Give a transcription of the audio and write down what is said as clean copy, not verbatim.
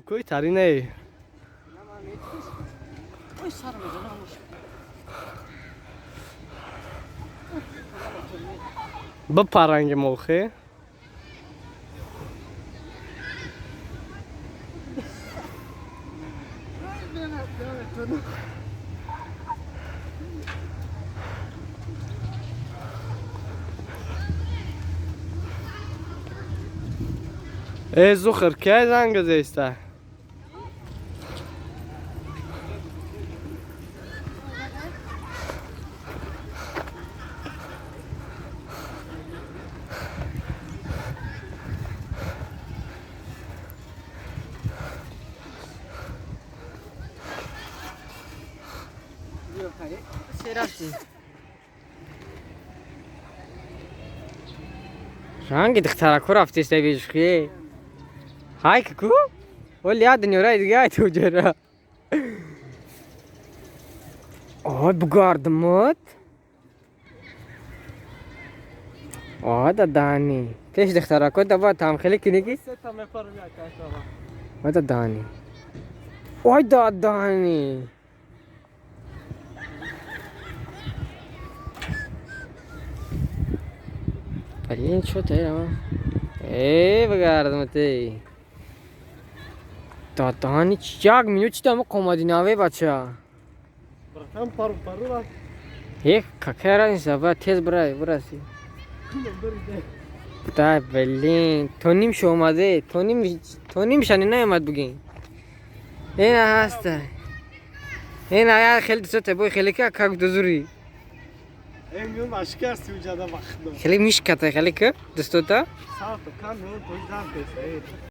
Кӯи таринае. Бипаранги мохе. Э, зухр, кай занг зеста? Ранги духтарако рафтеста бешухӣ. Ҳай ку? Оли я дунёраи дига ай туҷара. Ой, бугардимот. Ой, дадани. Пеш духтарако да бояд тамхелӣ кунӣ ки? Ой, дадани. Ой, дадани. Блин, что ты, а? Эй, бигардам ты. Дадани, як минут чи дама комади наве, бача. Братан, пару пару рафт. Эх, какая разница, брат, тез брай, браси. Да, блин, то ним шо омаде, то ним шани наомад бугин. Ина ҳаста. Ина я хеле дусота бой хеле ка как дузури. Э, миён машка аст уҷада вақтно. Хеле мишката, хеле ка дустота. Сато кан миён то зан песа.